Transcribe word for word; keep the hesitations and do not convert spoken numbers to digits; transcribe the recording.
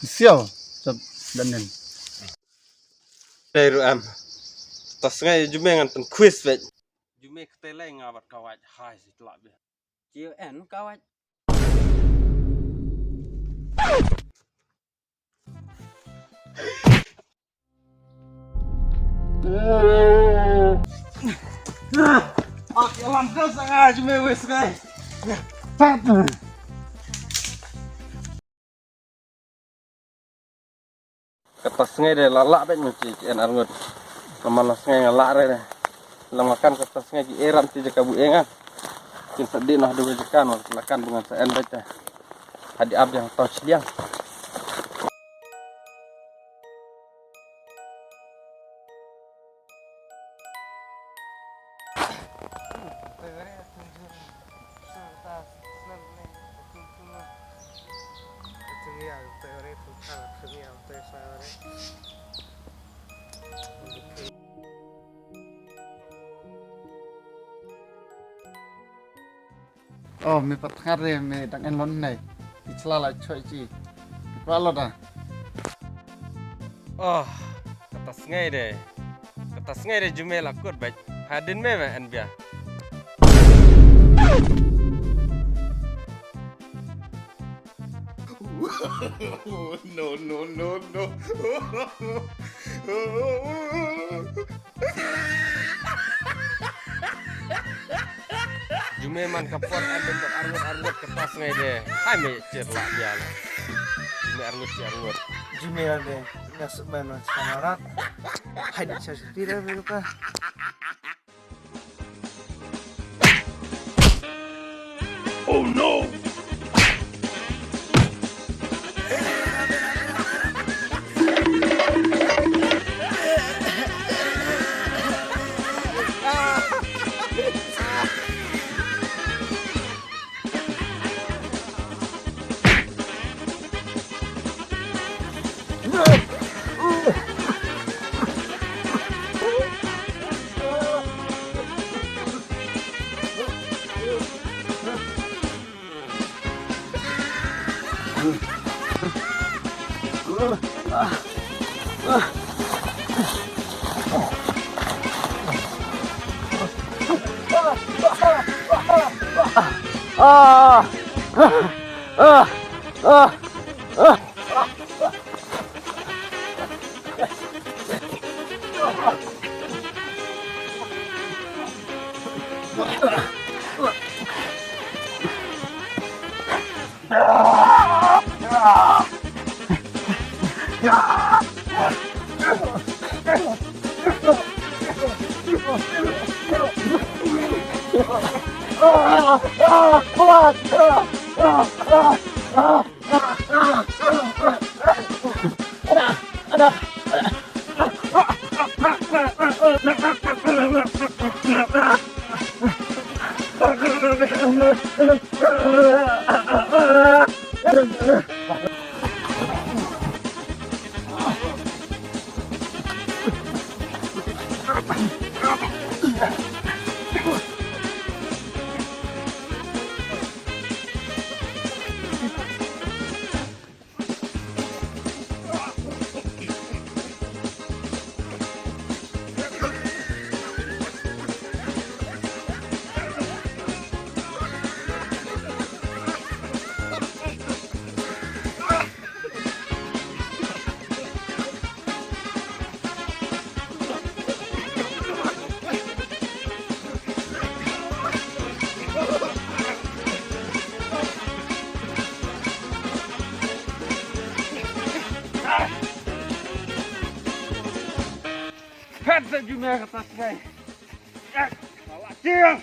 Sial, jap danin. Dei ruh em. Kata sngi jume ngan pynkwis beit. Jume kata lei nga bad ka Wait hai si tlak bia. Ci en ka Wait. Ah, ya lam ka sa nga jume wes ngai. Kata sngi de la lah beit mynta ki en arngut. Namar la sngi nga lah re de. Lam nga kan kata sngi ki eram ti jaka bu enga. Kin sa di noh dua jaka noh la kan bungan sa en beit de. Hadi ab yang tau chliang. Oh, me pat ngar re, me dang en lon nei. Ki chla la choi chi. Ki pa lo da. Oh, kata sngi de. Kata sngi de jume la kut beit. Hadin me me en bia. No, no, no, no. Jume man ka por em beit arngut arngut kata sngi de. Hai me chir la bia la. Jume arngut chi arngut. Jume la de. Nga suk ban wan samarat. Hai de cha shuti de me ka. Oh no! Phet sa ju me kata sngi. Eh, salah kiang.